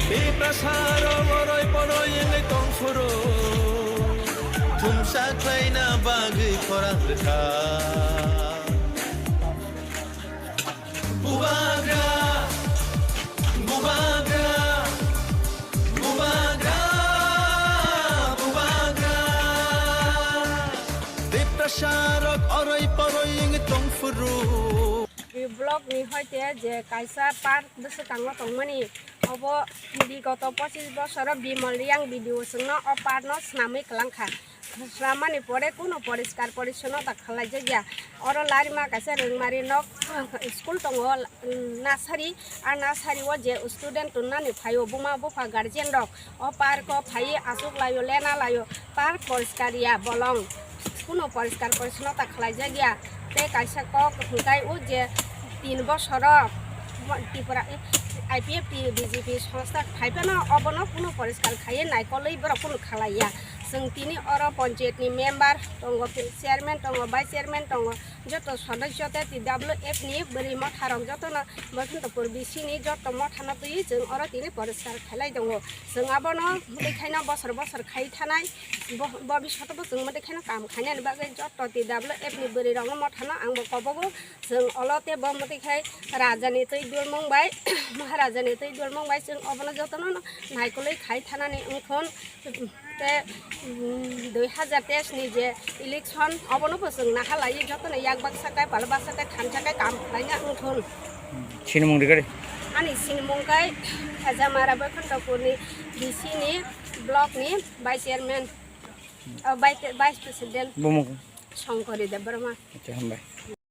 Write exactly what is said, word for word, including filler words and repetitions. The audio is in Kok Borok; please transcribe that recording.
Tiprasarok oroi poroi wngwi tongphuru, thumsa khlaina bagwi khorang rwkha. Bubagra, bubagra, bubagra, bubagra. Tiprasarok oroi poroi wngwi tongphuru. Block ni hoite je kaisa park bwswkango tongmani, obo bigoto pochis bosoro Bimal Reang B D O chwngno o park no swnamwi kwlangkha. Swnamani pore kuno poriskar porichonnota khwlaijakya. Oro larima kaisa Rwngmari nok school tongo, nasari, a nasari o je student tongnani phaio, buma bupha guardian rok o park o phaiwi achuk laio, lena laio, park poriskar ya bolong. Kuno poriskar porichonnota khwlaijak ya. Tei kaisa kok hwnkhe o je tin bosoro Tripura I P F T B J P songsta phai phano obono kuno poriskar khaiwi naikolwi borok kuno khalai ya. Chwng tini oro panchayat ni member tongo, chairman tongo, vice chairman tongo, joto sodosyo tei T W F ni bwrwi motha rok jotono Boisantapur B C ni joto motha no twiwi chwng oro tini poriskar khailai tongo. Chwng abono mwtwi khaino bosor bosor khai thanai. Bo, bo bishoto bo chwng mwtwi kheno kam khainani bagwi joto T W F ni bwrwi rokno mothano ang bo kobogo. Chwng olo tei bo mwtwi khai raja ni twi dulmung bai, maharaja ni twi dulmung bai chwng obono jotono no naikolwi khai thanani wngkhon. Tei, mm, dui hazar teis ni je election obono bo chwng naha laiwi jotono yak baksa kai pal baksa kai thansa kai kam khlaina wngkhon. Sinimung rikari. Ani sinimung kai Khaja Mara Boikhondopur ni B C ni block ni vice chairman. Oh, vice, vice president. Bumung. Songkori Debbarma. Acha, hambai.